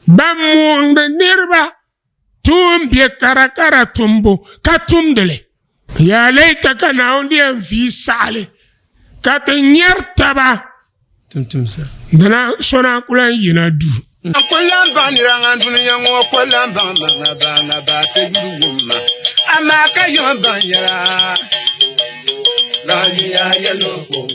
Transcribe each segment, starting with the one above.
Ban muɣindi niriba tuun be karakara tumbu ka tumdi li. Yaa layta ka Naawuni di yɛn vii saɣili ka ti nyari taba, dina so naan ku lan yina duu. N ku lan baŋ nira ŋan dunia ŋɔ ku lan baŋ ma ŋa ba ŋa ba ti yuli wum ma, amaa ka yom baŋ yɛla lahiya yɛlo ko wum.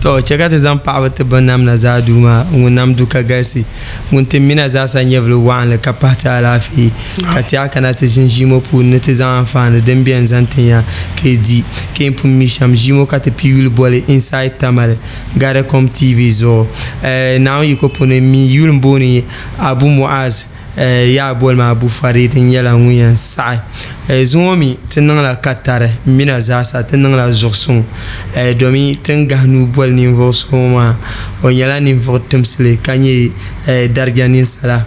To chɛ ka ti zaŋ paɣiba ti ba nam na zaa Duuma ŋun nam du ka galisi, ŋun ti mi na zaasa nyɛvili waɣinli ka pahi ti alaafee, ka ti a kana ti ʒini ʒii ŋɔ puuni ni ti zaŋ anfaani din beni zaŋ tin ya ka yi di. Ka yi pun mi shɛm, ʒii ŋɔ ka ti pii yuli boli Inside Tamale, Gadacom TV zuɣu. Naawuni yiko puuni m mi yuli m-booni Abu Muaz. Yaa boli ma Abu Farid n nyɛla ŋun yɛn saɣi zuŋɔ mi ti niŋla katari m mina zaasa ti niŋla zuɣusuŋ domi ti ni gahi nuu boli ninvuɣu so ŋɔ maa o nyɛla ninvuɣu timsili ka nyɛ darija ninsala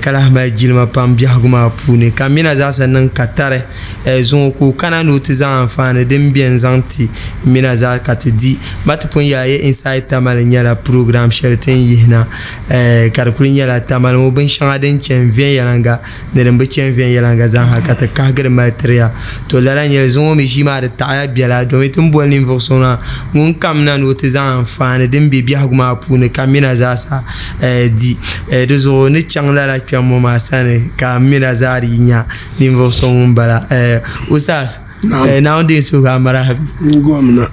ka lahi mali jilima pam biɛhigu maa puuni ka m mina zaasa niŋ katari Zuŋɔ ka o kana ni o ti zaŋ anfaani din beni zaŋ ti mina zaa ka ti di. Ma ti pun yɛla ya Inside Tamale nyɛla program shɛli ti ni yihina ka di kuli nyɛla Tamale ŋɔ binshɛŋa din chani viɛnyɛliŋga ni din bi chani viɛnyɛliŋga zaaha ka ti kahigiri mali tiri ya. To lala n-nyɛli zuŋɔ mi ʒii maa di taɣiya biɛla domi ti ni boli ninvuɣ so maa ŋun kamina ni o ti zaŋ anfaani din be biɛhigu maa puuni ka mina zaasa di. Di zuɣu ni chaŋ lala kpɛm ŋɔ maa sani ka mina zaa di yi nya. Ninvuɣ so ŋun bala Ustaz Naawuni deei suhigu a marahibi Gomna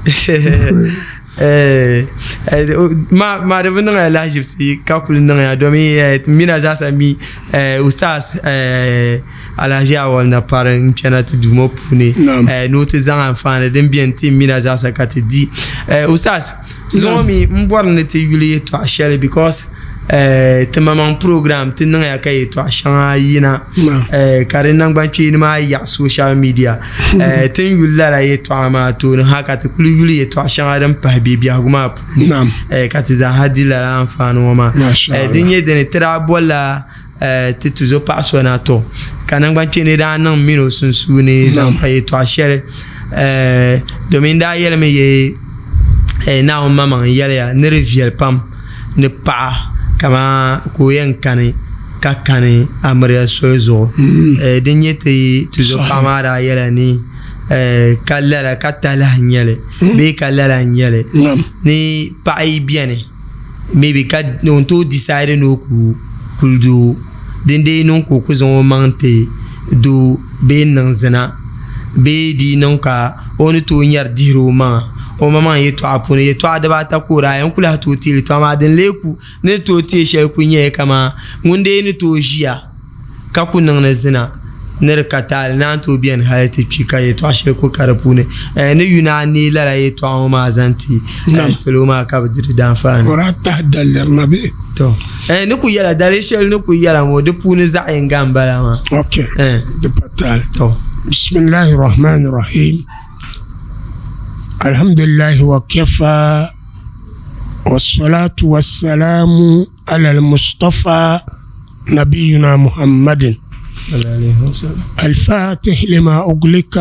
Ma di bi niŋya lahiʒibisi ka kuli niŋya domi mina zaasa mi Ustaz Alhaji Awal Napari n kpɛna ti duu ŋɔ puuni ni o ti zaŋ anfaani din beni ti mina zaasa ka ti di Ustaz zuŋɔ mi m bɔri ni ti yuli yɛltɔɣa shɛli because Ti maŋmaŋ program ti niŋya ka yɛltɔɣa shɛŋa yina ka di nangban kpeeni maa yaɣi social media ti ni yuli lala yɛltɔɣa maa tooni ha ka ti kuli yuli yɛltɔɣa shɛŋa din pahi bɛ biɛhigu maa puuni ka ti zaaha di lala anfaani ŋɔ maa din nyɛ dini ti daa bolila ti tuzo paɣa so na to ka nangban kpeeni daa niŋ m mini o sunsuuni zaŋ pa yɛltɔɣa shɛli domin daa yɛlimi yee Naawuni maŋmaŋ yɛliya ni di viɛli pam ni paɣa kamani ka o yɛn kani ka kani amiliya soli zuɣu din nyɛ ti tuzo paɣa maa daa yɛla ni ka lala ka talahi n nyɛli bee ka lala n nyɛli ni paɣa yi biɛni maybe ka o ni tooi decide ni o ku kuli doo din dee niŋ ka o ku zaŋ o maŋ ti doo bee n niŋ zina bee di niŋ ka o ni tooi nyɛri dihiri o maŋa o maŋmaŋ yɛltɔɣa puuni yɛltɔɣa dibaata ka o daa yɛn ku lahi tooi teei li to amaa din lee ku ni tooi teei shɛli ku nyɛla kamani ŋun dee ni tooi ʒiya ka ku niŋdi zina ni di ka taali naan tooi biɛni hali ti kpi ka yɛltɔɣa shɛli ku ka di puuni ni yuna a neei lala yɛltɔɣa ŋɔ maa zaŋ ti salo maa ka bi di di daanfaani. O daa tahi daliri na bee? To ni ku yɛla daliri shɛli ni ku yɛla ŋɔ di puuni zaɣ yinga n bala maa. Ok di pa taali. To bisimilahi rahmani rahim alhamdulilahi wa kafa wasalaatu wasalaamu ala almustafa nabiyuna muhammadin الفاتح لما أغلق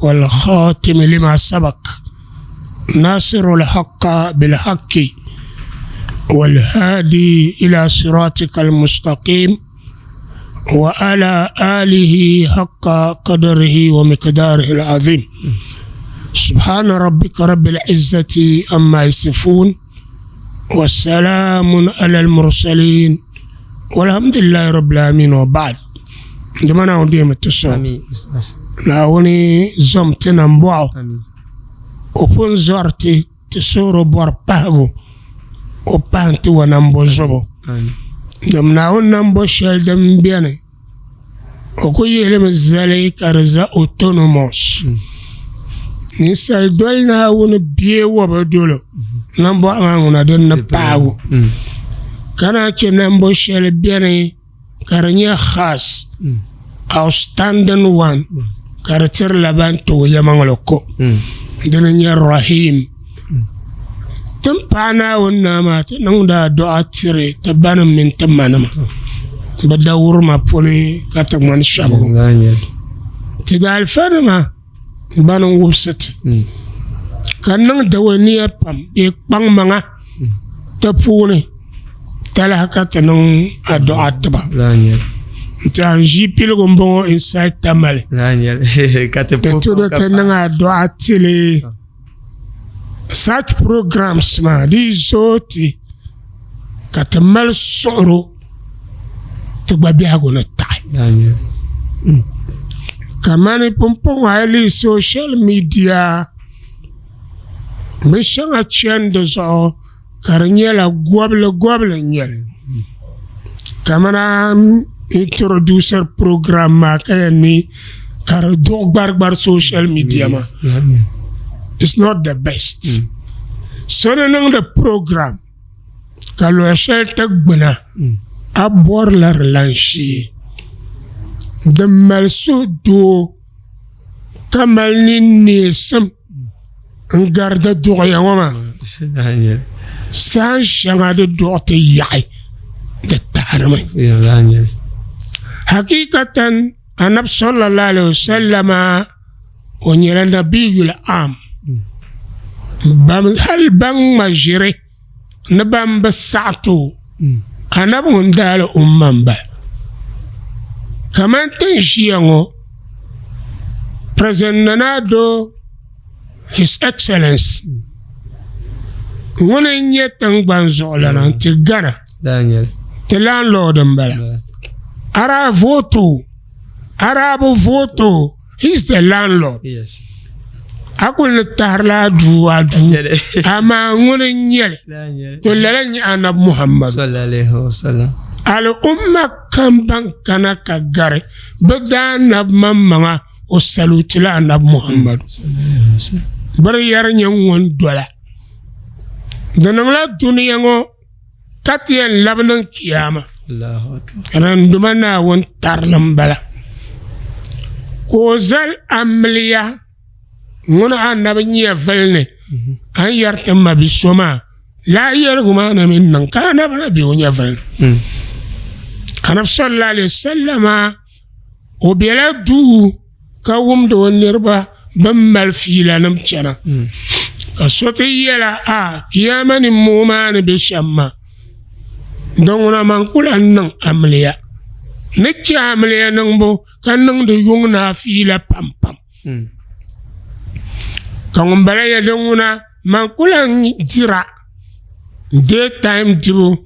والخاتم لما سبق ناصر الحق بالحق والهادي إلى صراطك المستقيم وعلى آله حق قدره ومقداره العظيم سبحان ربك رب العزة أما يصفون والسلام على المرسلين والحمد لله رب العالمين وبعد dama Naawuni deemi ti sɔŋ Naawuni zom ti nambɔɣu o pun zɔri ti ti suhuri bɔri pahibu o pahi ti o nambo zuɣu domi Naawuni nambo shɛli din beni o ku yihili mi zali ka di za autonomous ninsal doli Naawuni bee o bi dolo nambɔɣu maa ŋuna din ni paagi o ka naan chɛ nambo shɛli beni ka di nyɛ khas outstanding one ka di tirila ban ti o yɛlimaŋli ko dini n-nyɛ rahim Ti ni paai Naawuni naa maa ti niŋdi adua tiri ti banim mini ti manima bɛ dawurima puuni ka ti ŋmani shɛbigu. Ti daalifanima bana n-wubisi ti ka niŋ dawaniya pam bee kpaŋmaŋa. Ti puuni talahi ka ti niŋ adu'a tiba. N-ti a n-ʒii piligu m-bɔŋɔ inside Tamale. Di tu ni ti niŋ adu'a ti li. Such programs maa di yi zooi ti ka ti mali suɣuro ti gba biɛhigu ni taɣi. Kamani pumpɔŋɔ a yi lihi social media binshɛŋa chani di zuɣu ka di nyɛla gobili gobili n nyɛli kamani a introducer program maa ka yɛn ni ka di duɣi gbari gbari social media maa it's not the best so ni niŋdi program ka luɣi shɛli ti gbuna a bɔrila di lan shee din mali suhudoo ka mali ninneesim n gari di duɣuya ŋɔ maa saha shɛŋa di duɣu ti yaɣi di taɣarimi hakikatan anabi sallallahu alaihi wasallama o nyɛla nabiyul am hali ban ŋma ʒiri ni ban bi saɣi ti o anabi ŋun daali umma n bala kamani ti ni ʒiya ŋɔ President Nana Addo His Excellency ŋuni n nyɛ tingbani zuɣulana n ti Ghana ti landlord n bala a daa vooti o a daa bi vooti o he is the landlord a kuli ni tahirila a duu a duu amaa ŋuni n nyɛli to lala n nyɛ anabi Muhammad al'umma kam ban kana ka gari bi daa nabi maŋmaŋa o saluutila anabi Muhammad biri yɛri nyɛ ŋun dola di niŋla dunia ŋɔ ka ti yɛn labi niŋ kiyaama Randuma Naawuni tarili m-bala ka o zali amiliya ŋuni anabi nyɛvili ni a ni yɛri ti ma bi so maa lala yɛligu maa na mi niŋ ka anabi na be o nyɛvili ni anabi sallallahu alaihi wasallama o bela duu ka wumdi o niriba bɛn mali fiilanim chana ka so ti yɛla a kiyaama ni moo maa ni be shɛm maa din ŋuna man ku lan niŋ amiliya ni chɛ amiliya niŋbu ka niŋdi yuŋ ni a fiila pampam ka ŋunbala yɛli din ŋuna man ku lan dira day time dibu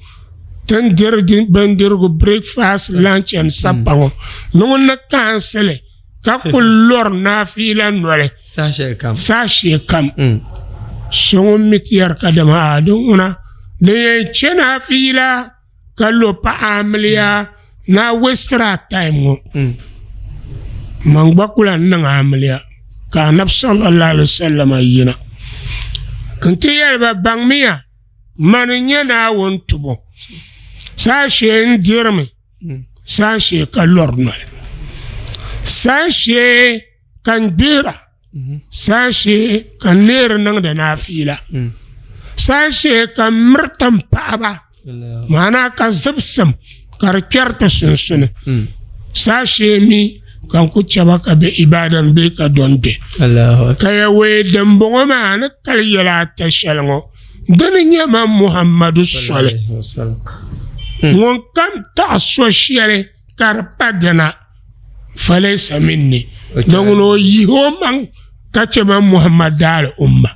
ti ni diri bindirigu breakfast lunch and supper ŋɔ ni ŋun ni kaansili ka ku lori naafiila noli saha shɛli kam so ŋun mi ti yɛri kadama a din ŋuna din yɛn chɛ naafiila ka lo paɣa amiliya ni a westira a time ŋɔ man gba ku lahi niŋ amiliya ka anabi sallallahu alaihi wasallam yina n ti yɛli ba baŋmiya mani n nyɛ Naawuni tumo saha shee n dirimi saha shee ka lori noli saha shee ka n gbihira saha shee ka n neeri niŋdi naafiila saha shee ka n miriti n paɣaba maana ka zibisim ka di kpɛri ti sunsuni saha shee mi ka n ku chɛba ka bɛ ibaada ni bee ka dɔn bɛ ka Yawɛ dimbɔŋɔ maa ni kali yɛla ata shɛli ŋɔ dini nyɛ man Muhammadu soli ŋunkam taɣi so shɛli ka di pa dina falaysa minni ni ŋuni o yihi o maŋ ka chɛ man Muhammad daali umma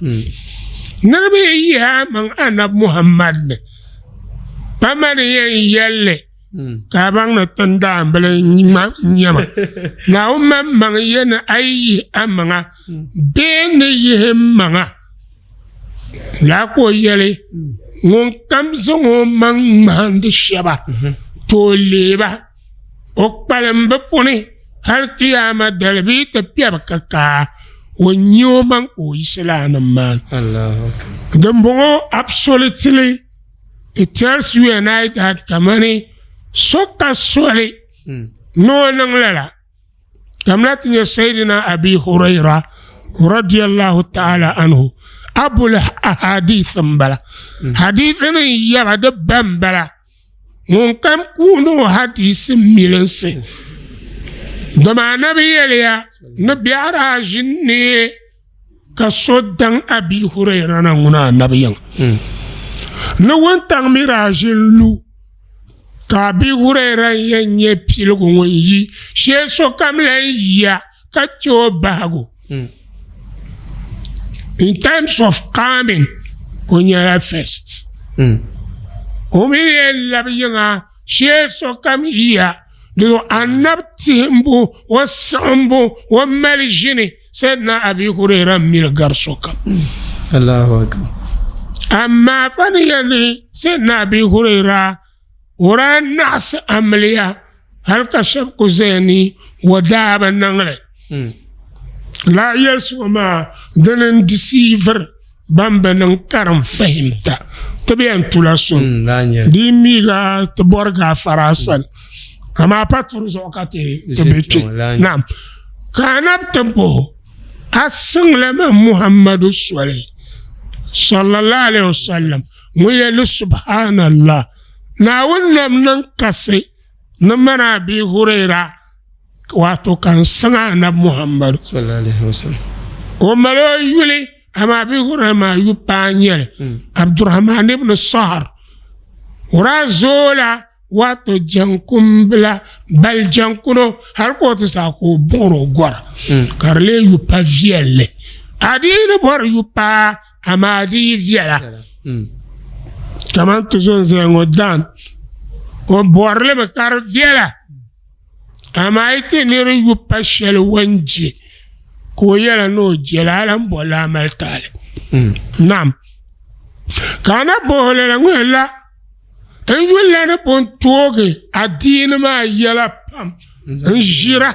niriba yi yihi a maŋ anabi Muhammad ni pa mani yɛn yɛlli ka a baŋ ni tindaanbili n-nyɛ ma Naawuni maŋmaŋ yɛ ni a yi yihi a maŋa bee n ni yihi m maŋa Laa ka o yɛli ŋunkam zaŋ o maŋ ŋmahindi shɛba to o leei ba o kpalim bi puni hali kiyaama dali bɛ yi ti kpɛbi kikaa o nya o maŋ ka o yiɣisi laanim maa ni. Dimbɔŋɔ absolutely it tells you and I that kamani so ka soli ni o niŋ lala. Kamina ti nyɛ Sayyidina Abi Huraira radiyallahu ta'ala anhu abul ahadith n bala hadith ni yɛba di ba n bala ŋun kam kuuni o hadisi milinsi dama anabi yɛliya ni biɛɣu daa ʒini neei ka so daŋ Abi Huraira na ŋuna anabi yiŋa. Ni wuntaŋ mi daa ʒi n-lu, ka Abi Huraira n-yɛn nyɛ piligu ŋun yi shee sokam lan yiya ka chɛ o bahigu. In terms of coming, o nyɛla first. O mi ni yɛn labi yiŋa shee sokam yiya, di zuɣu Anabi tihimbu, o siɣimbu, o mali ʒini Sayyidina Abi Huraira m-mili gari sokam. Allahu akbar. Amaa fa ni yɛli ni Sayyidina Abi Huraira o daa naɣisi amiliya hali ka shɛba ku zaya ni o daa bi niŋ li. Lala yɛlisigu maa dini n-disiiviri ban bi niŋ karim fahimta ti bi yɛn tula so di yi miiga ti bɔri gaafara a sani amaa pa turi zuɣu ka ti be kpe naam ka anabi ti bɔh a siŋla man Muhammadu soli sallallahu alaihi wasallam ŋun yɛli subhanallah Naawuni nam niŋ kasi ni mani Abi Huraira wato ka n siŋ anabi Muhammadu o mali o yuli amaa Abi Huraira maa yu paa n-nyɛli Abdurahman ibn Sahar o daa zoola wato jɛnkumbila bali jɛnkuno hali ka o ti saɣi ka o buɣiri o gɔra ka di lee yu pa viɛlli adiini bɔri yu paa amaa di yi viɛla kamani ti zo n-zaya ŋɔ dan o bɔrili mi ka di viɛla Amaa yi ti nir yu pa shɛli o ni je, ka o yɛla ni o je li, a lan boli a mali taali. Naam. Ka a na bɔh o lala ŋɔ la, n yulila ni pun toogi adiini maa yɛla pam n-ʒira,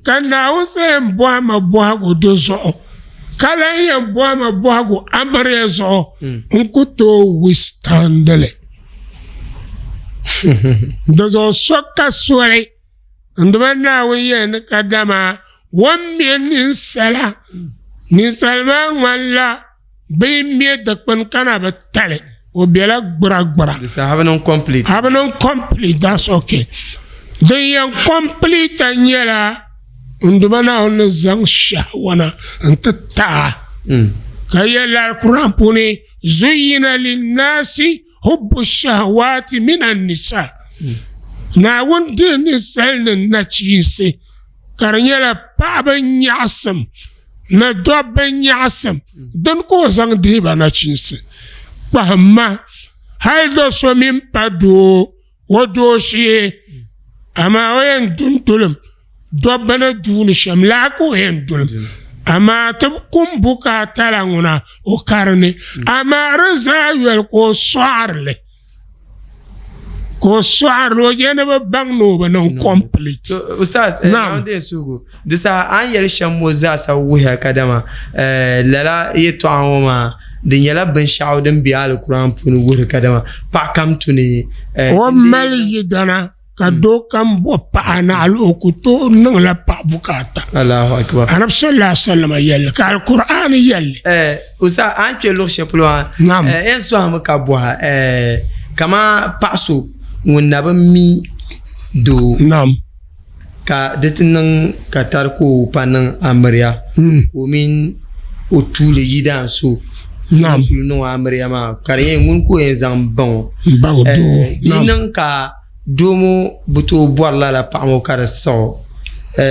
ka Naawuni sa yɛn bɔhi ma bɔhigu di zuɣu, ka lan yɛn bɔhi ma bɔhigu amiliya zuɣu, n ku tooi withstand li. Di zuɣu so ka soli n-di ba Naawuni yɛli ni kadama o ni me ninsala, ninsal maa ŋmanila bɛ yi me dikpini ka na bi tali, o bela gburagbura. Di saha a bi niŋ complete. A bi niŋ complete, that's okay. Din yɛn complete nyɛla n Duuma Naawuni ni zaŋ shɛhawana n-ti ti a ka yɛli Alkur'aan puuni Zuyyina linnaasi hubbu shahawaati mina nisa. Naawuni dihi ninsalinim nachiinsi ka di nyɛla paɣaba nyaɣisim ni dobba nyaɣisim dini ka o zaŋ dihi ba nachiinsi. Kpahimma hali do so mini pa doo o dooshee amaa o yɛn du n-dulim dobba ni duuni shɛm laa ka o yɛn dulim amaa ti kum bukaata la ŋuna o kari ni amaa di zaa yoli ka o sɔɣiri li ka o sɔɣiri li o je ni bi baŋ ni o bi niŋ complete. Ustaz, eh, Naam. Di saha a ni yɛli shɛm ŋɔ zaasa wuhiya kadama lala yɛtɔɣa ŋɔ maa di nyɛla binshɛɣu din be Alikuran puuni wuhiri kadama paɣa kam tu ni O mali yidana ka doo kam bo paɣa naɣila o ku tooi niŋla paɣa bukaata. Allahu akbar. Anabi sallallahu alaihi wasallam yɛlli ka Alkur'aani yɛlli. Ustaz, a ni kpe luɣ shɛli polo maa, Naam. n sɔhimi ka bɔha kaman paɣa so ŋun na bi mi doo. Naam. Ka di ti niŋ ka tari ka o pa niŋ amiriya ka o mini o tuuli yidaan so ŋun kuli niŋ o amiriya maa ka di nyɛ ŋuni ka o yɛn zaŋ baŋ o. Di niŋ ka doo ŋɔ bi tooi bɔri lala paɣa ŋɔ ka di siɣi o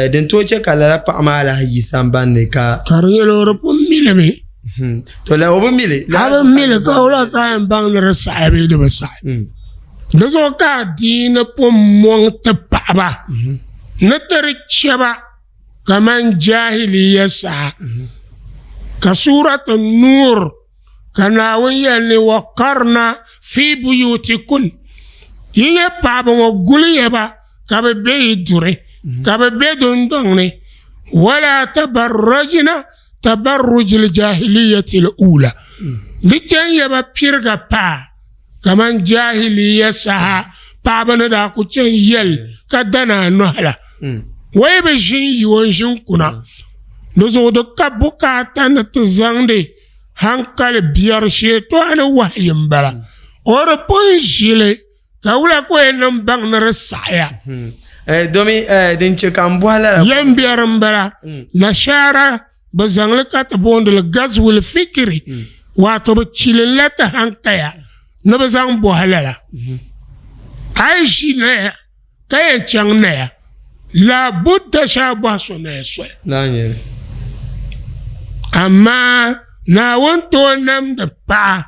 din tooi chɛ ka lala paɣa maa lahi yi sambani ni ka. Ka di nyɛla o di pun milimi. To la o bi mili. A bi mili ka wula ka a yɛn baŋ ni di saɣi bee di bi saɣi. Di zuɣu ka adiini pun mɔŋ ti paɣaba ni ti di chɛba kamani jahiliya saha ka suuratu Nuur ka Naawuni yɛli ni waqarna fi buyutikun yi nyɛ paɣaba ŋɔ guliya ba ka bɛ be yi duri ka bɛ be dundɔŋ ni wala tabarrajna tabarrujil jahiliyatil ula di chɛn ya ba piriga paa kaman jahiliya saha paɣaba ni daa ku chɛn yɛli ka dana a nɔhi la o yi bi ʒin yi o n-ʒin kuna di zuɣu di ka bukaata ni ti zaŋdi hankali biɛri sheetɔɣa ni wahayi m-bala o di pun ʒili Ka wula ka o yɛn niŋ baŋ ni di saɣiya? Eh, domi eh, din chɛ ka n bɔhi lala. Yɛn biɛri m-bala. Nashaara bɛ zaŋ li ka ti booni li gazwul fikiri. Wato bɛ chilinla ti hankaya. ni bi zaŋ bɔhi lala. A yi ʒi naya ka yɛn chaŋ naya, laabudda shee a bɔhi so naya soli. Amaa Naawuni tooi namdi paɣa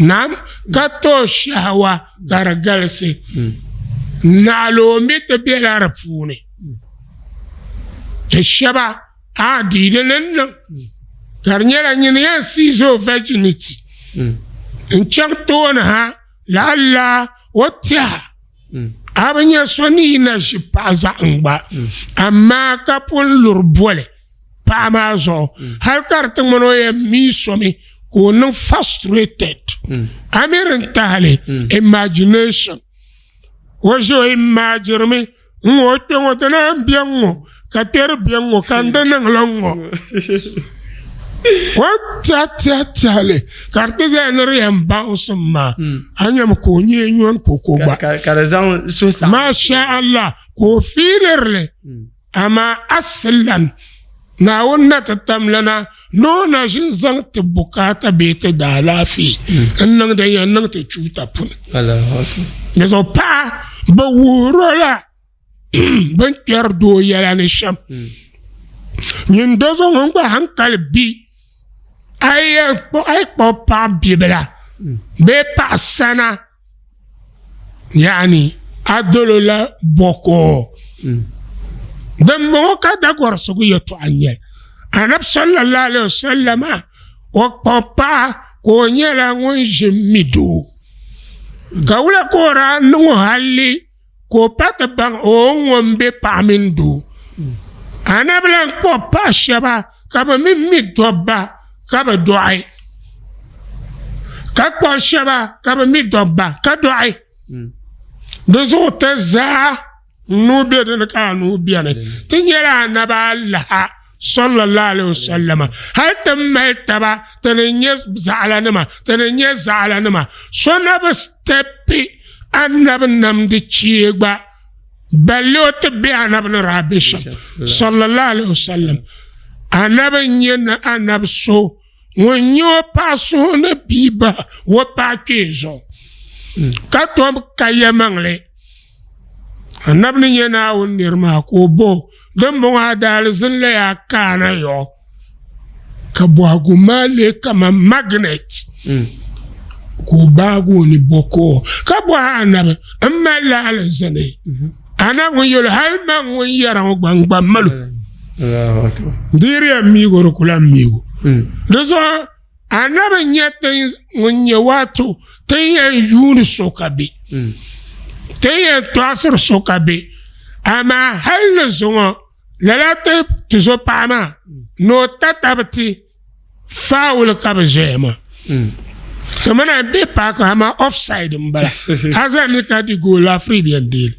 nam ka tooi shahawa ka di galisi naɣila o mi ti bela di puuni ti shɛba a dii di ni niŋ ka di nyɛla nyini yɛn seize o virginity n chaŋ tooni ha laɣila o tɛha a bi nyɛ so ni yi na ʒi paɣa zaɣim gba amaa ka pun luri boli paɣa maa zuɣu hali ka di ti ŋmani o yɛn mii so mi ka o niŋ frustrated a mi din tahali imagination o ʒi o imajirimi n ŋɔ kpɛ ŋɔ ti naan bɛ n ŋɔ ka kpɛri bɛ n ŋɔ ka n di niŋli n ŋɔ o tiɛhi tiɛhi tiɛhili ka di ti zaya ni di yɛn bounce maa a nyami ka o nyee nyɔni ka o ko gba ka di zaŋ suhusaɣingu masha Allah ka o fiilirili amaa asilan Naawuni na ti tamlana ni o na ʒin zaŋ ti bukaata bee ti daalaafee n-niŋ din yɛn niŋ ti chuuta puni. Di zuɣu paɣa bi wuhir o la bɛ ni kpɛri doo yɛla ni shɛm. Nyin do so ŋun gba hankali bi, a yi kpuɣi paɣ bibila bee paɣ sana yaani a dolo la bɔkɔɔ din bɔŋɔ ka dagɔrisigu yɛtɔɣa n-nyɛli anabi sallallahu alaihi wasallam o kpuɣi paɣa ka o nyɛla ŋun ʒi m-mi doo ka wula ka o daa niŋ o halli ka o pa ti baŋ o ni ŋun be paɣa mini doo anabi lan kpuɣi paɣa shɛba ka bɛ mi mi dɔbba ka bɛ dɔɣi ka kpuɣi shɛba ka bɛ mi dɔbba ka dɔɣi di zuɣu ti zaa nuu be dini ka a nuu beni ti nyɛla anabi alaha sallallahu alaihi wasallam hali ti mali taba ti ni nyɛ zaɣalanima ti ni nyɛ zaɣalanima so na bi stɛpi anabi namdi chee gba balli o ti be anabi ni daa be shɛm sallallahu alaihi wasallam anabi n nyɛ anabi so ŋun nyɛ o paɣa suhu ni bia bahi o paɣa kpee zuɣu ka tom ka yɛlimaŋli anabi ni nyɛ Naawuni niri maa ka o bo din bɔŋɔ a daalizin la yaa kaana yɔɣu ka bɔhigu maa lee kaman magnet ka o baagi o ni bɔkoo ka bɔhi anabi n malila alizini anabi ŋun yɛli hali man ŋun yɛra ŋɔ gba n gba malo diriya miigo di kula miigo di zuɣu anabi nyɛ ŋun nyɛ wato tin yɛn yuuni so ka be tin yɛn tɔɣisiri so ka be amaa hali ni zuŋɔ lala ti tuzo paɣa maa ni o tatabi ti faawuli ka bi ʒɛya maa ti mi na bɛ paaki amaa offside n bala a zani ni ka di goal la free bɛn deeli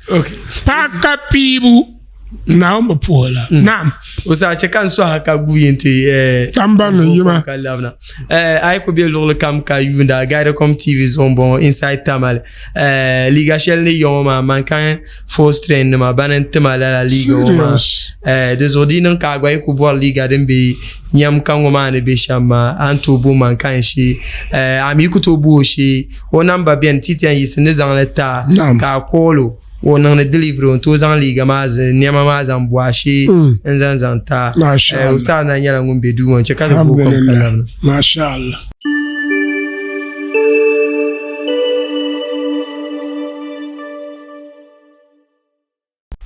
paaki ka piibu Naawuni bi puhi la naam o saha chɛ ka n sɔha ka guui nti tamba ni yima ka labina a yi ku be luɣuli kam ka yuunda Guidecom TV zuɣu m-bɔŋɔ Inside Tamale liiga shɛli ni yɔŋɔ maa Mankind Force Train nima bana n-tima lala liiga ŋɔ maa di zuɣu di niŋ ka a gba yi ku bɔri liiga din be nyam ka ŋɔ maa ni be shɛm maa a ni tooi bo Mankind shee a mi ku tooi bo o shee o namba beni ti ti yɛn yiɣisi ni zaŋ li ti a ka a call o o niŋdi delivery o ni tooi zaŋ liiga maa nɛma maa zaŋ bo a shee n zaŋ zaŋ ti a ustaz na nyɛla ŋun be duu ŋɔ n chɛ ka ti booi kom ka labina. Masha Allah.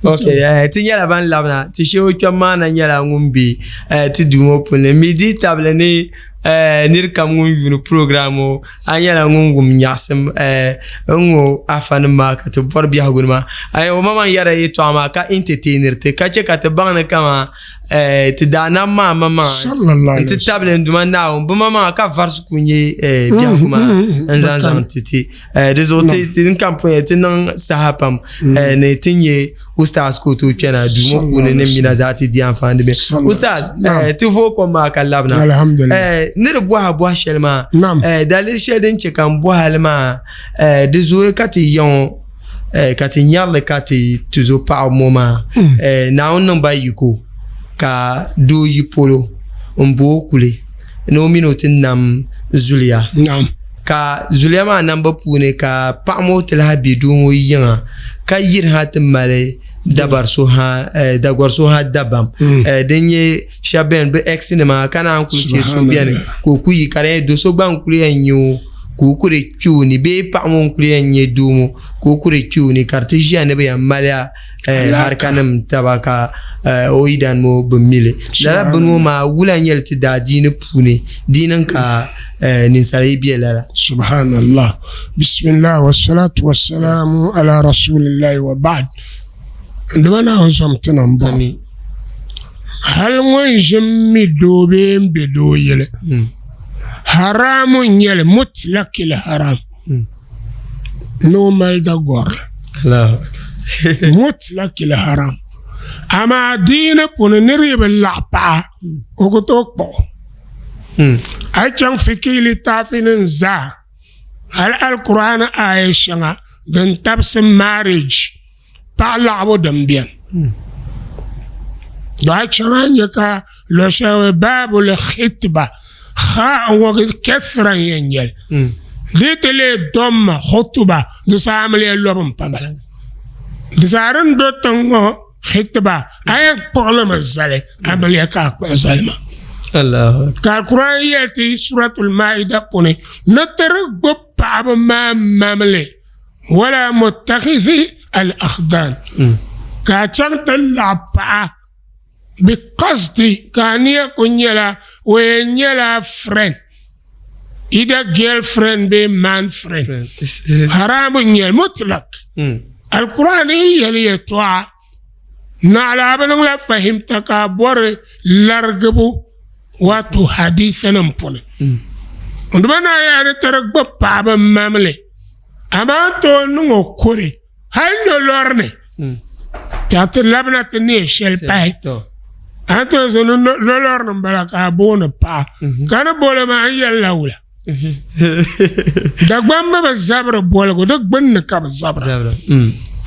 Ok, ti nyɛla ban labina ti shee o kpɛm maa na nyɛla ŋun be ti duu ŋɔ puuni mi dihi tabili ni niri kam ŋun yuuni program ŋɔ a nyɛla ŋun wum nyaɣisim n ŋɔ afa nim maa ka ti bɔri biɛhigu ni maa o maŋmaŋ yɛrila yɛltɔɣa maa ka entertainiri ti ka chɛ ka ti baŋ ni kaman ti daa nam maa maŋmaŋa n ti tabili n Duuma Naawuni bi maŋmaŋa ka varisi ku nyɛ biɛhigu maa n zaŋ zaŋ ti ti di zuɣu ti n kam pun ti niŋ saha pam ni ti nyɛ ustaz ka o tooi kpɛna duu ŋɔ puuni ni mina zaa ti di anfaani di bɛ ustaz ti vooi kom maa ka labina ni di bɔha bɔha shɛli maa daliri shɛli din chɛ ka n bɔhali maa di zooya ka ti ya ŋɔ ka ti nyarili ka ti tuzo paɣaba ŋɔ maa Naawuni niŋ ba yiko ka doo yi polo n bo o kuli ni o mini o ti nam zuliya. Ka zuliya maa namba puuni ka paɣa ŋɔ ti lahi be doo ŋɔ yiŋa ka yiri ha ti mali dabari so ha dagɔri so ha dabam din nyɛ shɛba beni bɛ ex nima ka naan kuli che so beni ka o ku yi ka di nyɛ do so gba n kuli yɛn nyɛ o ka o ku di kpe o ni bee paɣa ŋɔ n kuli yɛn nyɛ doo ŋɔ ka o ku di kpe o ni ka di ti ʒiya ni bɛ yɛn maliya harikanim taba ka o yidana ŋɔ bi mi li lala bini ŋɔ maa wula n nyɛli ti daadiini puuni di niŋ ka ninsal yi be lala. Subhanallah bismillah wassalatu wassalamu ala rasulillahi wa ba'd n dima Naawuni zom ti na m-bɔŋɔ hali ŋun ʒi m-mi doo bee m-be doo yili haramu n-nyɛli mutlakil haram ni o mali dagɔrili mutlakil haram amaa diini puuni niri yi bi laɣi paɣa o ku tooi kpuɣi a yi chaŋ fikihi litaafi nim zaa hali alkur'aani aaya shɛŋa din tabisi maarij paɣa laɣabu din biɛni do a chaŋ a nyɛ ka luɣu shɛli baabul khitba ha ŋɔ kasira n yɛn nyɛli di ti lee domma khutuba di saha mi lee lobi n pa bala di zaa din do tiŋ ŋɔ khitba a yɛn kpuɣilimi zali amiliya ka a kpuɣi zali maa ka Alkur'aan yɛli ti suratul maida puuni ni ti di gbubi paɣaba maa mamli wala mutakhidhi al akhdan ka a chaŋ ti laɣi paɣa bi qasdi ka a niya ku nyɛla o yɛn nyɛla friend either girlfriend bee man friend haramu n nyɛli mutlak Alkur'aan yi yɛli yɛltɔɣa Naɣila a bi niŋla fahimta ka a bɔri larigibu wato hadiisinim puuni. N duuma naa yaa ni ti di gbubi paɣaba mamli, amaa n tooi niŋ o kore hali nolɔri ni ka ti labina ti neei shɛli pahi. A ni tooi zo ni nolɔri ni m-bala ka a booni paɣa, ka ni boli maa n yɛlila wula? Dagbamba bi zabiri boligu di gbunni ka bi zabira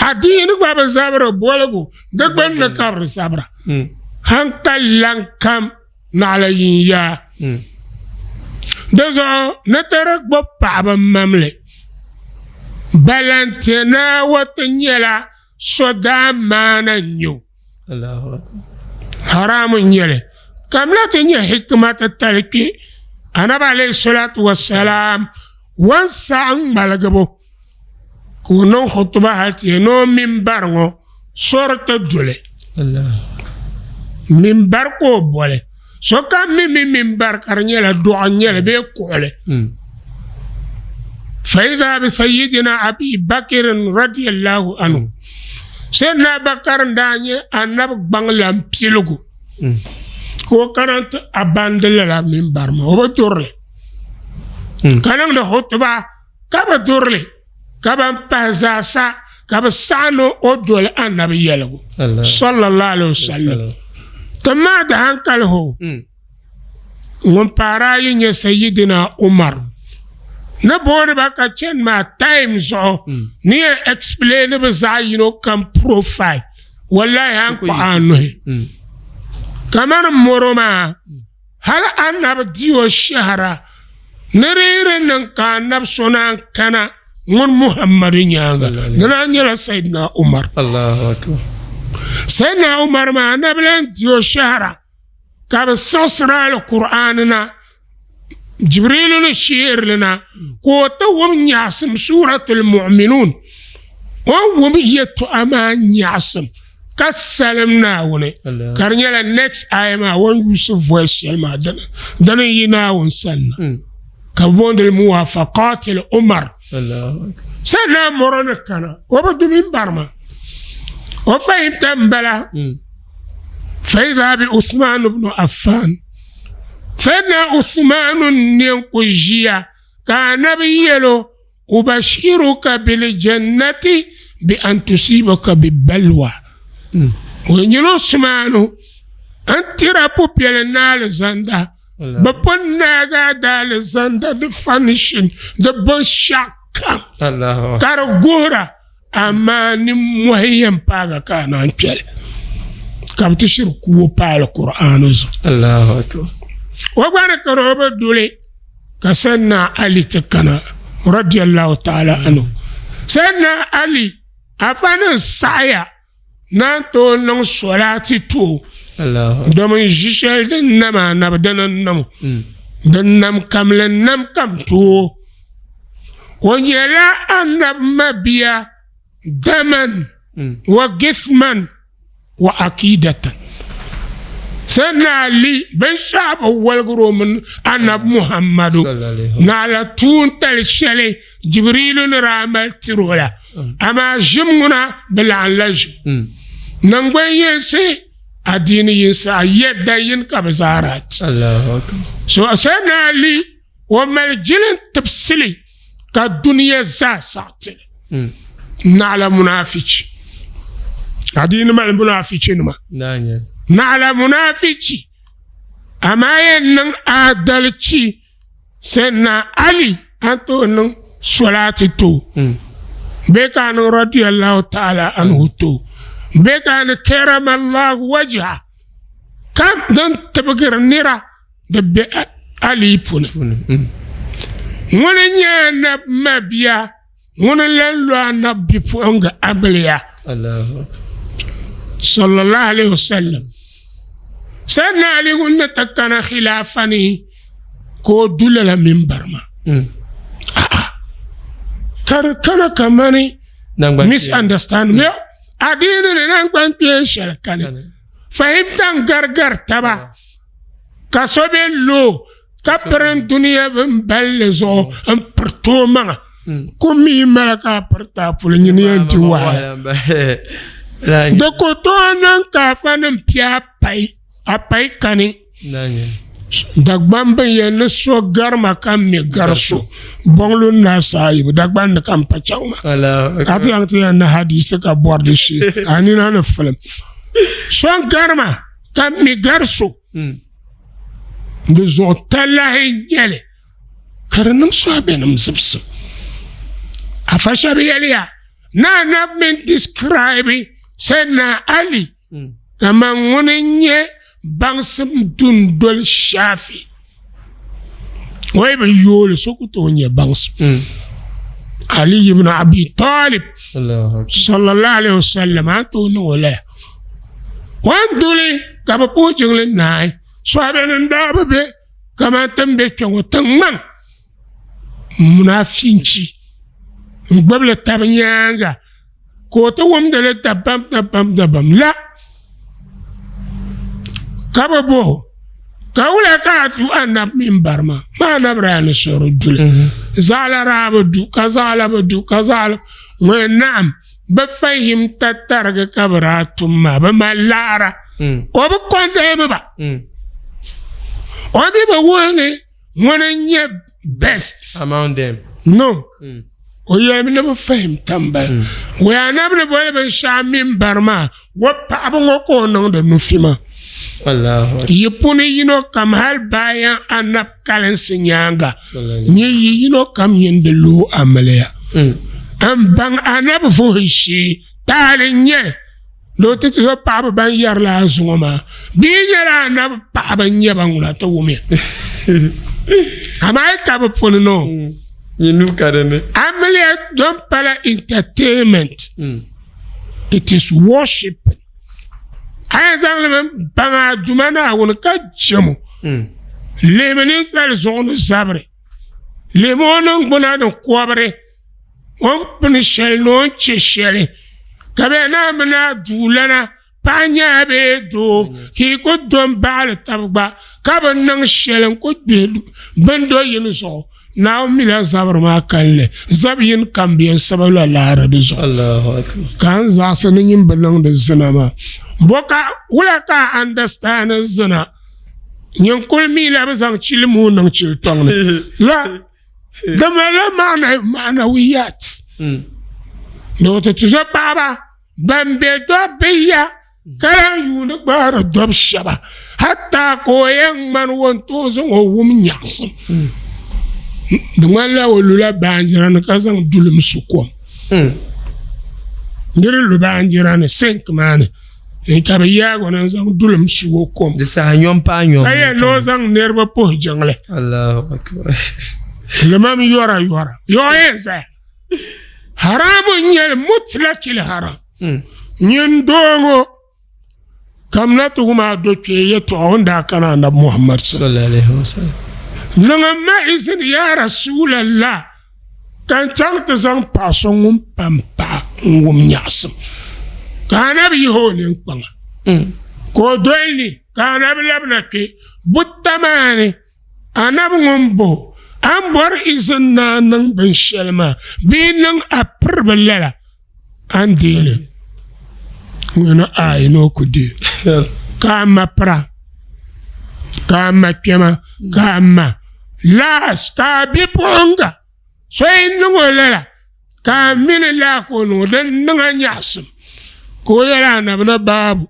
adiini gba bi zabiri boligu di gbunni ka bi zabira hankali lan kam naɣila yin yaa di zuɣu ni ti di gbubi paɣaba mamli balante naawa ti nyɛla so daa maana n nyɛ o Haramu n-nyɛ li. Kamina ti nya hikima titali kpe Anabi alayhi salatu wa salam o ni saɣi ŋmaligibu ka o niŋ khutuba hali ti yɛli ni o minbari ŋɔ sori ti duli. Minbari ka o boli. Sokam mi mi minbari ka di nyɛla dɔɣu n-nyɛ li bee kuɣuli. Fa-idha bi sayyidina Abi Bakirin radiyallahu anhu Sayyidina Abubakar n-daa nyɛ anabi gbaŋ lan piligu ka o kana nti abandi lala minbari maa o bi duri li ka niŋdi hutuba ka bi duri li ka ban pahi zaasa ka bi saɣi ni o doli anabi yɛligu sallallahu alaihi wasallam ti maa di hankali ho ŋun paari ayi nyɛ Sayyidina Umar ni booni ba ka chani maa time zuɣu ni yɛn explain bi zaɣ yino kam profile wallahi a ni kpuɣi a nuhi kamani moro maa hali anabi di o shɛhira ni di yi di niŋ ka anabi so naan kana ŋun Muhammadu nyaaŋa di naan nyɛla Sayyidina Umar Sayyidina Umar maa anabi lan di o shɛhira ka bi siɣisiri Alkur'aani na Jibrilu ni sheerili na ka o ti wum nyaɣasim suuratul mu'minun o ni wum yɛltɔɣa maa nyaɣasim ka salim Naawuni ka di nyɛla next aya maa o ni yuusi voice shɛli maa dini dini n yi Naawuni sani na ka bi booni li muwafaqatil Umar sai naa mɔro ni kana o bi du minbari maa o fahimta n bala Faidha bi Uthman ibn Affan Sayyidina Uthman n ne ku ʒiya ka anabi yɛlo ubashiruka bil jannati bi an tusibaka bi balwa o nyini Usmanu n tira pupiɛli ni alizanda bi pun naagi a da alizanda di fanishin di binshɛɣu kam ka di guhira amaa nimmohi yɛn paaga ka a naan kpɛli ka bi ti shiri kuo paali Qur'aani zuɣu o gba ni kari o bi duli. Ka Sayyidina Ali ti kana radiyallahu ta'ala anhu. Sayyidina Ali afa ni saɣaya naan tooi niŋ solaati ti o domin ʒi shɛli din nam anabi dini n niŋ din nam kamli n nam kam ti o. O nyɛla anabi mabia daman wa gifman wa akidatan. Sayyidina Ali binshɛɣu bi waligiri o mini Anabi Muhammadu naɣila tuuntali shɛli Jibrilu ni daa mali tiri o la, amaa ʒim ŋuna bi laɣimla ʒim. Naŋgban yinsi, adiini yinsi, a yɛdda yini ka bɛ zaa daa ti. So Sayyidina Ali o mali jilin tibisili ka dunia zaa saɣiti li. Naɣila munaafichi. Adiini mali munaafichi nima. Naɣila munaafichi. Amaa yɛn niŋ adalichi Sayyidina Ali a ni tooi niŋ solaati ti o bee ka a niŋ radiyallahu ta'ala anhu ti o bee ka a ni karamallahu wajha kam din tibigiri nira di be Ali puni. Ŋuni n-nyɛ anabi mabia ŋuni n-lan lo anabi bipuɣiŋga amiliya sallallahu alaihi wasallam. Sayyidina Ali ŋun ni ti kana khilaafa ni ka o du lala mimbar maa. A'a, ka di kana kamani misunderstanding. Adiini ni naŋgbankpeen shɛli kani, fahimta n-garigari taba. Ka so be lo ka pirin dunia bin balli zuɣu n piriti o maŋa ku mi mali ka a piriti a puli nyini yɛn di wahala. Di ku tooi niŋ ka afa nim piɛ a pai a pai kani. Dagbaŋ bin yɛn ni so garima ka mi gari so bɔŋlu naa saayibu Dagbaŋ ni ka n pa chaŋ maa ka ti yɛn ti yɛn ni hadiisi ka bɔri di shee a nina ni filim so garima. Ka mi gari so di zuɣu talahi n-nyɛ li ka di niŋ sɔhibenim zibisim. Afa shɛba yɛliya ni anabi mini describe Sayyidina Ali kaman ŋuni n-nyɛ baŋsim dundoli Shafi. O yi bi yooli so ku tooi nyɛ baŋsim. Ali ibn Abi Talib sallallahu alaihi wasallam a ni tooi niŋ o lala. O ni duli ka bi puhi jiŋli naai sɔhibenim daa bi be kamani ti ni be kpe ŋɔ tiŋ ŋmaŋ munaafinchi n-gbubili tabi nyaaŋa ka o ti wumdi li dabam dabam dabam la ka bi bo ka wula ka a du anabi mini bari maa maa anabi daa ni so di duli zaɣila daa bi du ka zaɣila bi du ka zaɣila ŋun naam bi fahimta tarigi ka bi daa tum maa bi mali laara o bi kɔndɛmi ba o mi bi wuhi ni ŋuni n-nyɛ best among them no mm. o yɛlimi ni bi fahimta m-bala mm. o anabi ni boli binshɛɣu mimbar maa o paɣaba ŋɔ ka o niŋdi nufi maa yi puni yino kam hali bayan anab kalinsi nyaaŋa nyɛ yi yino kam nyin di lu amiliya mm. n baŋ anab vuhi shee taali n-nyɛli Ni o ti ti so paɣaba ban yɛri laa zuŋɔ maa bia nyɛla anabi paɣaba n nyɛ ba ŋuna ti wumya amaa yi ka bi puni no Yi nuu ka di ni. Amiliya don pala entertainment mm. it is worshiping a yɛn zaŋ limi baŋ a duma Naawuni ka jɛmo mm. lihimi ninsali zuɣu ni zabiri lihimi o niŋgbuna ni kɔbiri o ni pini shɛli ni o ni chɛ shɛli ka bɛ naa mini a duulana paɣa nyɛ a bee doo ka yi ku do m-baɣili taba gba ka bi niŋ shɛli n-ku gbihi bini do yini zuɣu Naawuni mila zabiri maa kalinli zab yini kam bɛ yɛn sabi la laara di zuɣu ka n zaɣisi ni nyin bi niŋdi zina maa bo ka wula ka a understand zina nyin kuli mi la bi zaŋ chili muu niŋ chili tɔŋ ni la Di malila ma'anawiyat ni o ti tuzo paɣaba ban be dobbi ya ka lahi yuuni gbaari dob shɛba hatta ka o yɛn ŋmani o ni tooi zaŋ o wum nyaɣisim. Di ŋmanila o lula baanjira ni ka zaŋ dulim su kom. Niri lu baanjira ni sink maa ni. Ka bɛ yaag o na n-zaŋ dulim su o kom. Di saha nyom paai nyom. Ka yɛli ni o zaŋ niriba puhi jiŋli. Allahu akbar. Limam yɔra yɔra. Yɔɣɔ yɛn zaya. Haramu n-nyɛ li mutlakil haram. Nyin doo ŋɔ kamina ti wum a do kpee yɛtɔɣa o ni daa kana Anabi Muhammad sallallahu alaihi wasallam. Niŋ m ma izini ya Rasulallah ka n chaŋ ti zaŋ paɣa so ŋun pa m paɣa n-wum nyaɣisim. Ka Anabi yihi o ninkpaŋa ka o doli ni ka Anabi labina kpe buta maa ni. Anabi ŋun bo a ni bɔri izini ni a niŋ binshɛli maa bee niŋ a piribi lala, a ni deei li? Ŋɔ ni aai ni o ku deei. Ka a ma pira, ka a ma kpɛma, ka a ma laas, ka a bipuɣiŋga so yi niŋ o lala, ka a mini laa ka o niŋ o din niŋ a nyaɣisim, ka o yɛli anabi ni baabu.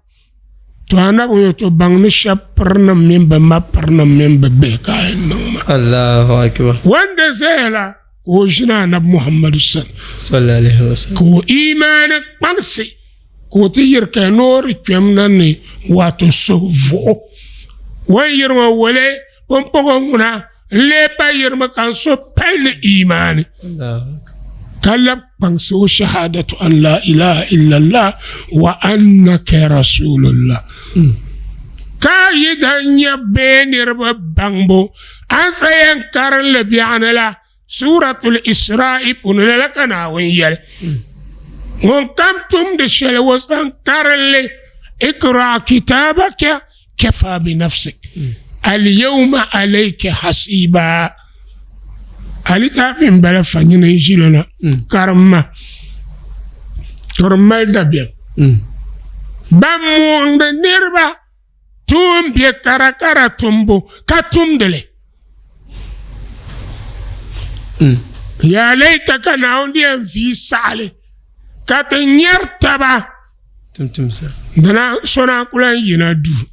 To anabi ŋɔ to baŋ ni shɛba pirinim mini bɛ ma pirinim mini bɛ bihi ka a yɛn niŋ maa. Allahu akbar. Wanda zaya la ka o ʒini anabi Muhammadu sani. Sallallahu alaihi wasallam. Ka o imaani kpaŋsi ka o ti yiri ka noori kpɛm na ni wato suhu vuɣu. O ni yiri ŋɔ wole pumpɔŋɔ ŋuna n-lee pa yirimi ka n so pali ni imaani. Allahu akbar. Ka lab kpaŋsi o shahadatu an la ilaha illallah wa annaka rasulullah. Ka yi dan nya bee niriba baŋbu a ni sa yɛn karinli biɛɣuni la Suratul Isra'i puuni lala ka Naawuni yɛli. Ŋun kam tumdi shɛli o san karinli ikra kitabaka kafa bi nafsik al-yawma alayka hasiba. A litaafi n bala fa nyini n ʒili na karimma ka di mali dabiɛm. Ban muɣindi niriba tuun bɛ karakara tumbu ka tumdili. Yaa layta ka Naawuni di yɛn vii saɣali ka ti nyari taba Dina so naan ku lahi yina duu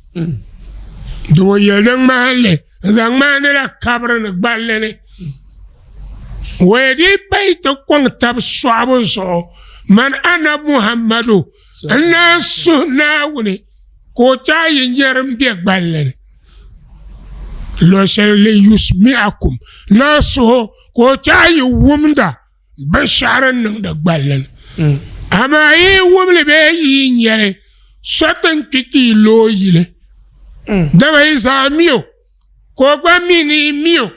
di o yɛli di ŋmahinli n zaŋ ŋmahinila kabiri ni gballi ni wee di payi ti kɔŋ tabi sɔɣibu zuɣu mani anabi Muhammadu n naan suhi Naawuni ka o ti a yi nyari m be gballi ni luɣ shɛli li yusmiakum naan suhi o ka o ti a yi wumda binshɛɣu din niŋdi gballi ni amaa yi yi wumli bee yi yi nyɛli so ti ni kpi ka yi lo o yili dama yi zaa mi o ka o gba mi ni yi mi o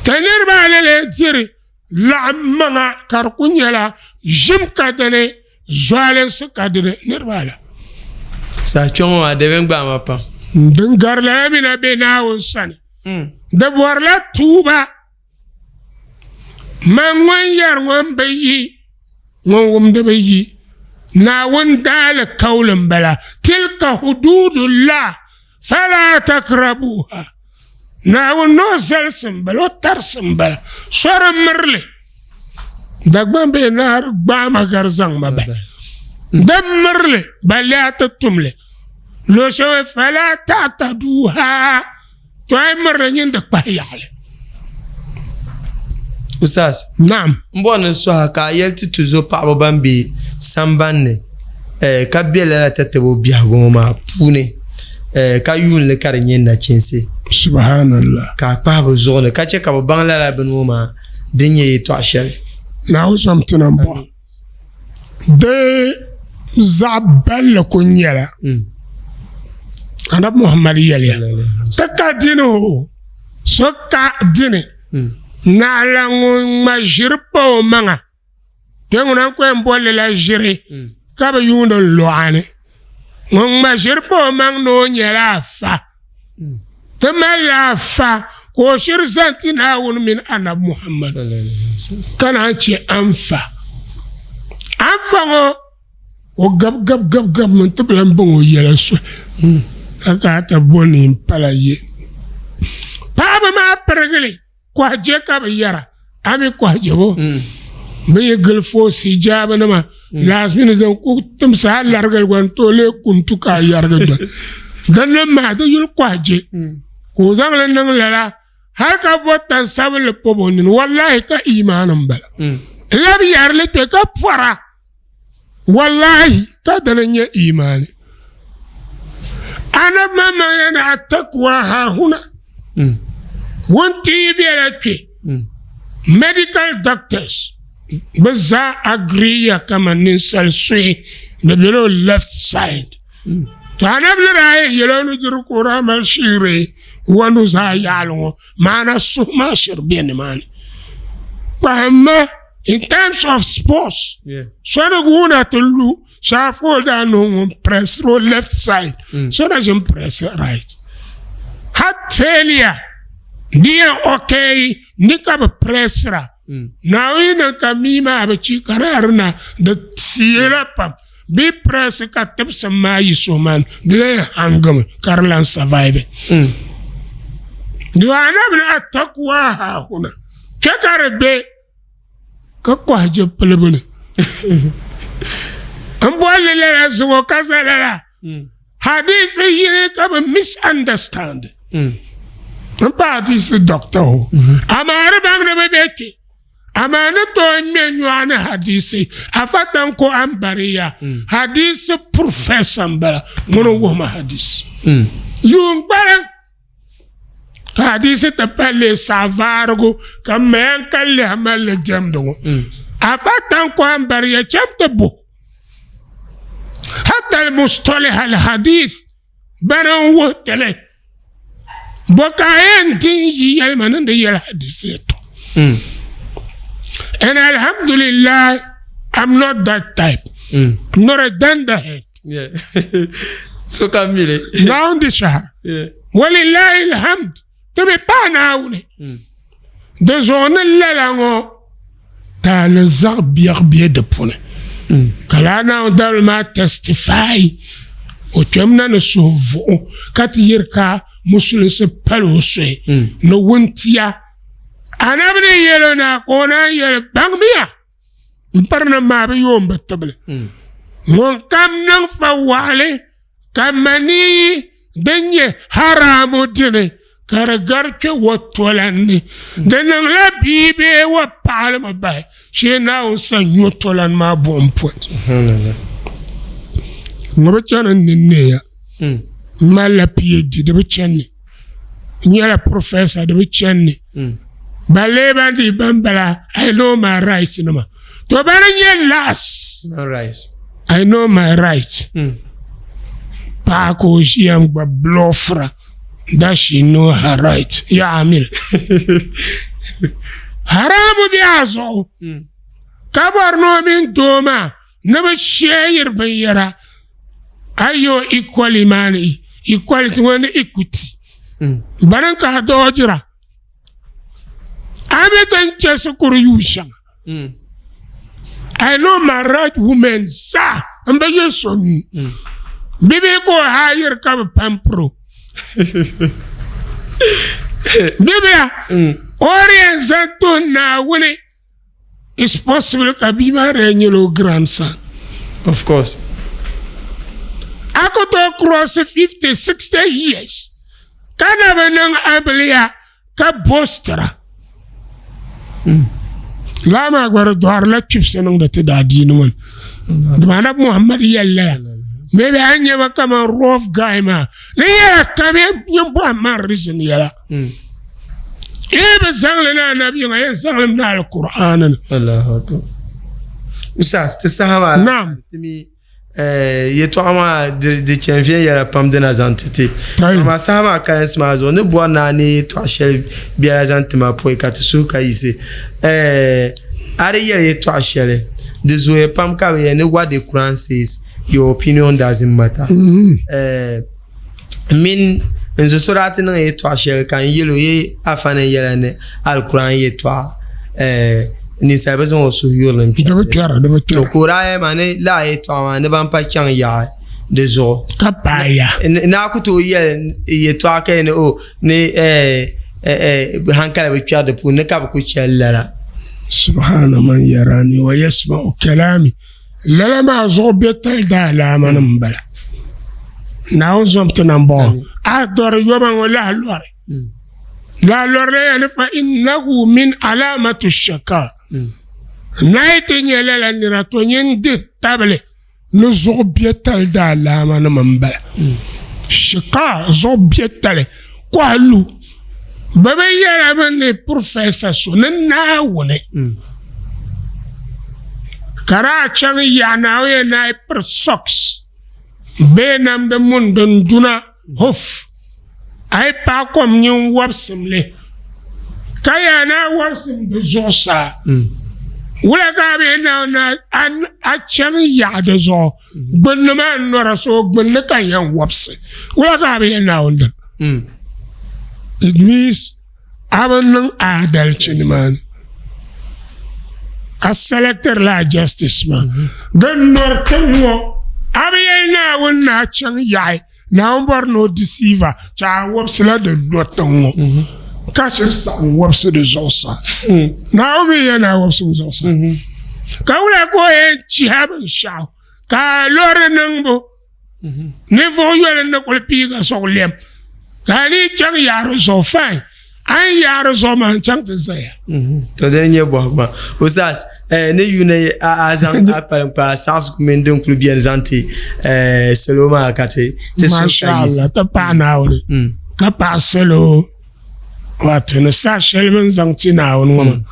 ka niriba anu lee diri laɣim maŋa ka di ku nyɛla ʒim ka dini zualinsi ka dini niriba ala. Saha kpe ŋɔ maa di bi gbaai ma pam. Din gari lala mi na be Naawuni sani. Di bɔrila tuuba. Man ŋun yɛri ŋɔ m-bi yi, ŋun wumdi bi yi. Naawuni daalikauli m-bala, Tilka hududullah fala takrabuha. Naawuni ni o zalisi m-bala, o tarisi m-bala, so di miri li. Dagbaŋ bee naari gbaama gari zaŋ ma bahi. Di miri li, balle a ti tum li. Luɣ shɛŋa fala ta'taduha. To a yi mirili nyin di kpahi yaɣili. Ustaz. Naam. N bɔri ni n sɔha ka a yɛli ti tuzo paɣaba ban be samban ni eh, ka be lala tatabo biɛhigu ŋɔ maa puuni eh, ka yuun li ka di nyɛ nachinsi. Subhanallah. Ka a kpahi bɛ zuɣu ni ka chɛ ka bɛ baŋ lala bini ŋɔ maa din nyɛ yɛtɔɣ shɛli. Naawuni zom ti na m-bɔhi. Di zaɣ balli ku nyɛla anabi Muhammad yɛliya ti ka dini o so ka dini naɣila ŋun ŋma ʒiri pa o maŋa kpɛ ŋuna n ku yɛn bolli la ʒiri ka bi yuundi n luɣa ni ŋun ŋma ʒiri pa o maŋ ni o nyɛla afa Ti malila afa ka o shiri zani ti Naawuni mini Anabi Muhammad ka naan chɛ anfa. Anfa ŋɔ o gab gab gab gab mi ti bi lan baŋ o yɛla soli ka ka a ti bo neen pala ye. Paɣaba maa pirigili kɔhije ka bɛ yɛra a mi kɔhije bo bɛ yi gili foos hijaabi nima laasimi zaŋ ku timsi a larigili gba n tooi lee kuntu ka a yɛrigi gba din ni maa di yuli kɔhije ka o zaŋli niŋ lala hali ka bo tan sabinli pɔbi o nini walahi ka imaani n bala n labi yɛrili kpɛ ka pɔra walahi. Ka dini n-nyɛ imaani. Anabi maŋmaŋ yɛli ni at-taqwa hahuna, wuntia bela kpe. Medical doctors bɛ zaa agree ya kaman ninsal suhi di bela o left side. To anabi ni daa yɛn yɛl o nudirigu ka o daa mali shihiri o nuzaa yaɣili ŋɔ maana suhu maa shiri be nimaani. Kpahimma in terms of sports so ni guuna ti lu shaafi o daa niŋ ŋun pressiri o left side so na ʒini press right. Heart failure di yɛn okay ni ka bi pressira Naawuni yi niŋ ka mii maa bi chi ka di yaa na di siila pam bee press ka tibisim maa yi suhu maa ni di lee hangimi ka di lan survive. Di anabi ni atakuwa hahuna kpe ka di be ka kɔhi je pilibu ni n bolli lala zuŋɔ ka za lala Hadisi yini ka bi misunderstand n pa hadisi doctor o amaa di baŋ ni bi be kpe amaa ni tooi ŋmɛ nyɔɣu ni hadisi afa tanko ambariya hadisi professor n bala ŋuni n wuhima hadisi yuun gbaliŋ ka hadisi ti palli saɣavaarigu ka m maya n ka lihi malli diɛmdi ŋɔ afa tanko ambariya cham ti bo hatta al-mustalaha al-hadith bana n wuhi tili bo ka a yɛn di n yi yɛlima ni di yɛli hadisi yɛtɔɣa and alhamdulillah I'm not that type I'm not a dunderhead sokam mi li Naawuni di shahara walillahi alhamd ti bi paai Naawuni Di zuɣu ni lala ŋɔ taali zaɣ biɛɣu be di puuni. Ka lala Naawuni dabili maa testify o kpɛmina ni suhu vuɣu ka ti yiri ka musulinsi pali o suhi ni wuntia. Anabi ni yɛl o na ka o naan yɛli, Baŋmiya! N pirinim maa bi yoon bi tibili. Ŋunkam niŋ fa waɣili ka manii din nyɛ haraamu dini ka di gari kpe wa tolan ni, di niŋla bia bee wa paɣili mi bahi shee Naawuni sa nyo tolan maa buɣim pɔi. Ŋɔ bi chani n nini neeya. M malila PhD di bi chani ni. N nyɛla professor di bi chani ni. Ban lee ban dii ban bala I know my rights nima. To bani nyɛ last. I know my rights. Paɣa ka o ʒiya n gba blɔfira that she know her right. Ya Amil. Haramu bɛ a zuɣu. Ka bɔri ni o mini doo maa ni bi share binyɛra ayo equally maani equality ŋɔ ni equity. Bani ka a dɔɔjira. A mi ti ni chɛ shikuru yuun shɛŋa. I know my right women zaa n bi yi so nuu. Bibihi ka o hayiri ka bi pampiri o. Bibiha o di yɛn zaŋ tuhi Naawuni it's possible ka bia maa di yɛn nyɛla o grandson. Of course. A ku tooi cross 50, 60 years ka na bi niŋ amiliya ka boastira. Laa maa gba di dɔɣirila kpibisi niŋdi ti daadiini ŋɔ ni. Dama Anabi Muhammad yɛli lala. Maybe a ni nyɛ ba kaman rough guy maa di nyɛla kamya nyin bɔhim man reason yɛla. Yi bi zaŋli ni anabi yiŋa yɛn zaŋli mi ni Alkur'aani ni. Allahu akbar. Ustaz, ti saha maa Naam. ti mi yɛtɔɣa maa di chɛn viɛnyɛla pam dina zaŋ ti ti. Amaa saha maa kalinsi maa zuɣu ni bɔri ni a ni yɛtɔɣa shɛli biɛla zaŋ ti ma pɔi ka ti suhu ka yiɣisi. A di yɛli yɛtɔɣa shɛli di zooya pam ka bɛ yɛli ni what the Quran says your opinion doesn't matter. Mini n zo so daa ti niŋ yɛtɔɣa shɛli ka n yɛl o yi afa ni yɛla ni Alikuran yɛtɔɣa ninsal bi zaŋ o suhuyurili Di bi kpɛra, di bi kpɛra. To ka o daa yɛli ma ni lala yɛtɔɣa maa ni ban pa chaŋ yaɣi di zuɣu. Ka paai ya. Ni a ku tooi yɛli yɛtɔɣa ka yɛli ni o ni hankali bi kpɛri di puuni ni ka bi ku chɛli lala. Subhana man yarani wa yasma'u kalami. Lala maa zuɣu bɛ tali daalaama nim n bala. Naawuni zom ti nambɔɣu. A dɔri yoma ŋɔ lahi lɔri. Lahi lɔri la yani fa innahu min alamatu shaka. Nayi ti nyɛ lala nira to nyin dihi tabili. Ni zuɣu biɛtali daalaama nim n bala shika zuɣu biɛtali kɔha lu bɛ bi yɛla mi ni professor so ni Naawuni ka daa chaŋ yaɣa Naawuni yɛn naai piri socks bee namdi muni din duna hoof a yi paai kom nyin wɔbisim li ka yaa ni a wɔbisim di zuɣusaa wula ka a bee naawuni a chaŋ yaɣa di zuɣu gbunni maa n nɔra so gbunni ka n yɛn wɔbisi wula ka a bi yɛn naawuni dini it means a bi niŋ adalchi nimaani a selectiri la justice maa din nɔri tiŋ ŋɔ a bi yɛli naawuni ni a chaŋ yaɣi Naawuni bɔri ni o deceive a chɛ a wɔbisila di nɔ tiŋ ŋɔ ka shiri saɣim wɔbisi di zuɣusaa. Naawuni mi yɛn ni a wɔbisim zuɣusaa. Ka wula ka o yɛn chihi a binshɛɣu ka a lɔri niŋbu ninvuɣ yoli ni kuli piigi a sɔg lɛm ka a ni chaŋ yaari zuɣu fine. A ni yaari zuɣu maa n chaŋ ti zaya. To dini nyɛ bɔhigu maa. Ustaz, eh, ni yuuni a zaŋ a kpalim kpa saɣisigu mini din kuli beni zaŋ ti eh, salo maa ka ti ti suhu Masha Allah, ti paɣi Naawuni mm. ka paɣi salo wato ni saha shɛli bɛ ni zaŋ ti Naawuni ŋɔ maa mm.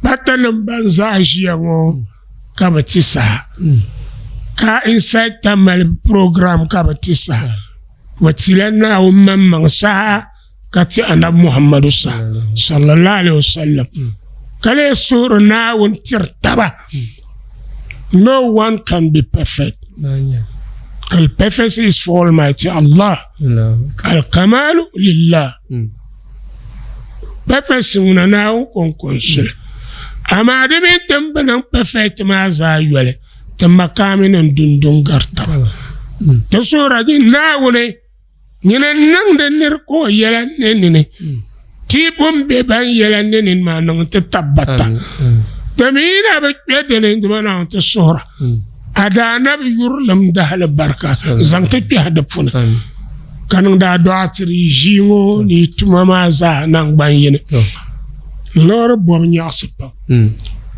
kpatanim ban zaa ʒiya ŋɔ ka bɛ ti saha mm. ka inside Tamale program ka bɛ ti saha bɛ tila Naawuni maŋmaŋ saha ka ti anabi Muhammadu sa sallallahu alaihi wasallam ka lee suhuri Naawuni tiri taba no one can be perfect al perfect is for Almighty Allah al kamalu lillah perfect ŋuna Naawuni konko n-shili amaa di mini ti ni bi niŋ perfect maa zaa yoli ti makaami ni dundun gari taba ti suhura Naawuni Nyini n-niŋdi nir ka o yɛla ne nini. Ti yi pun be ban yɛla ne nini maa niŋ ti tabbata. Ti mi yi na bi kpe dini dama Naawuni ti suhira. A daanabi yurilim dahali barika zaŋ ti kpɛhi di puuni, ka niŋdi a dɔɣa tiri yi ʒii ŋɔ ni yi tuma maa zaa naŋgban yini. Liɣiri bɔbu nyaɣisi pam.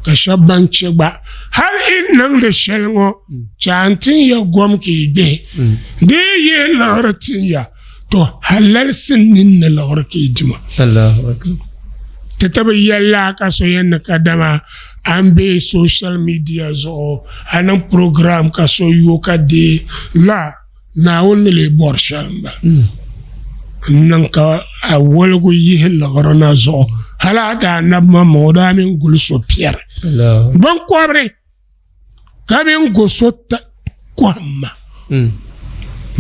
Ka shɛba ban chɛ gba hal yi niŋdi shɛli ŋɔ chɛ a ni tin ya gom ka yi gbihi. Di yi yihi liɣiri tin ya, to halalisi nini ni liɣiri ka yi di maa. Ti ti bi yɛli a ka so yɛn ni kadama a ni be social media zuɣu a niŋ program ka so yo ka deei la. Naawuni ni lee bɔri shɛli m-bala. N-niŋ ka a woligu yihi liɣiri na zuɣu, hal a daa nabi maŋmaŋ o daa mini guli so piɛri biŋkɔbiri, ka mini go so kɔhimma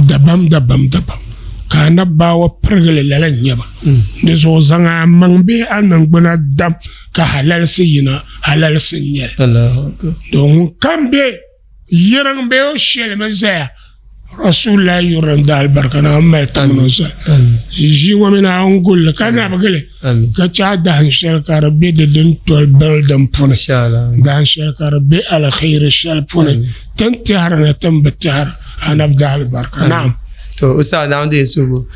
dabam dabam dabam, ka a nabbawa pirigi li lala n-nyɛ ba. Di zuɣu zaŋ a maŋ bee a niŋgbuna dam ka halalisi yina, halalisi n-nyɛ li. Doo ŋunkam be Yiriŋ bee o shelimi zaya Rasulillah yurilim di alibarika Naawuni mali ti mini o zali yi ʒii ŋɔ mi Naawuni gulli ka nabigili ka chɛ a dahin shɛli ka di be di din toli building puuni dahin shɛli ka di be alkhairi shɛli puuni tin tɛhiri ni tin bi tɛhiri anabi di alibarika naam. To ustaz Naawuni deei suhigu.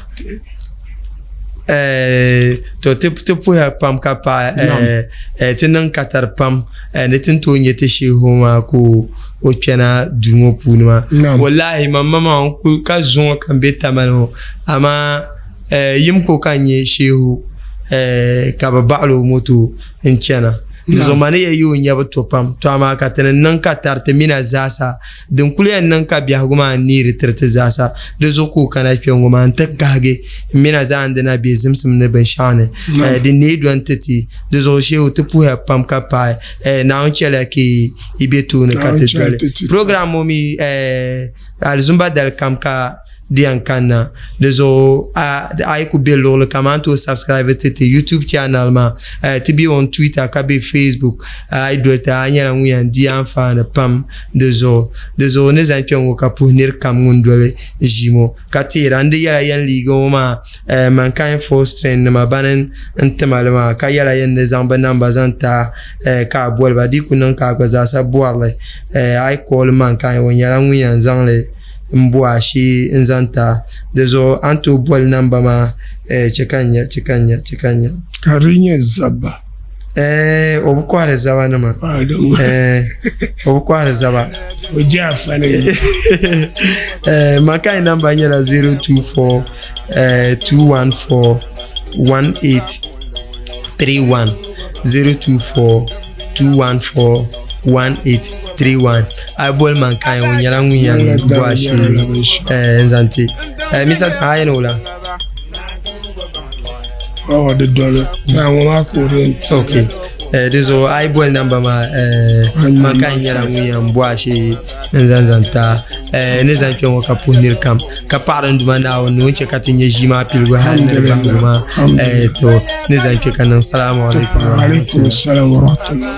To ti puhiya pam ka paai ti niŋ katari pam ni ti ni tooi nyɛ ti sheehu maa ka o kpɛna duu ŋɔ puuni maa walahi man maŋmaŋ ka zuŋɔ ka n bɛ tamali ŋɔ amaa yim ko ka n nyɛ sheehu ka bi baɣali o moto n chɛna di zuɣu ma ni yɛn yi o nyabu to pam to amaa ka ti ni niŋ katari ti mina zaasa Din kuli yɛn niŋ ka biɛhigu maa neeri tiri ti zaasa, di zuɣu ka o kana kpe ŋɔ maa nti kahigi m mina zaandi na be zimsim ni binshɛɣu ni. Di neei dɔni ti ti. Di zuɣu Shehu ti puhiya pam ka paai. Naawuni chɛliya ka yi be tooni ka ti doli program ŋɔ mi alizumba dali kam ka di yɛn kanna. Di zuɣu a yi ku be luɣili kam a ni tooi subscribe ti ti YouTube channel maa. Ti be on Twitter ka be Facebook. A yi doli ti a nyɛla ŋun yɛn di anfaani pam di zuɣu. Di zuɣu ni zaŋ kpe ŋɔ ka puhi nir kam ŋun doli ʒii ŋɔ ka teera n di yɛla yɛn liiga ŋɔ maa Mankind Fostering nima bani n tima li maa ka yɛla yɛn ni zaŋ bɛ namba zaŋ ti a ka a boli ba di yi ku niŋ ka a gba zaasa bɔri li a yi call Mankind o nyɛla ŋun yɛn zaŋ li n bo a shee n zaŋ ti a. Di zuɣu a ni tooi boli namba maa chɛ ka n nya, chɛ ka n nya, chɛ ka n nya. Ka di nyɛ zabba. Eh, o bi kɔhiri zaba nima. Eh, o bi kɔhiri zaba. O je afa ni. Eh, Mankayi namba nyɛla 024 eh, 214 1831 024 214 1831 a yi boli Mankayi o nyɛla ŋun yɛn bo a shee eh, n zaŋ ti. Eh, Mr. Dan, a yɛn wula? Awa di dɔni saa ŋɔ maa ka o di yɛn ti. Ok eh, di zuɣu a yi boli namba maa eh, Mankayi nyɛla ŋun yɛn bo a shee n zaŋ zaŋ ta eh, ni zaŋ kpɛ ŋɔ ka puhi niri kam ka paɣiri n Duuma Naawuni ni o ni chɛ ka ti nyɛ ʒii maa piligu hali ni di bahigu maa eh, to ni zaŋ kpɛ ka niŋ salaamu alaikum wa Alaikum rahmatullahi. salam wa rahmatullah.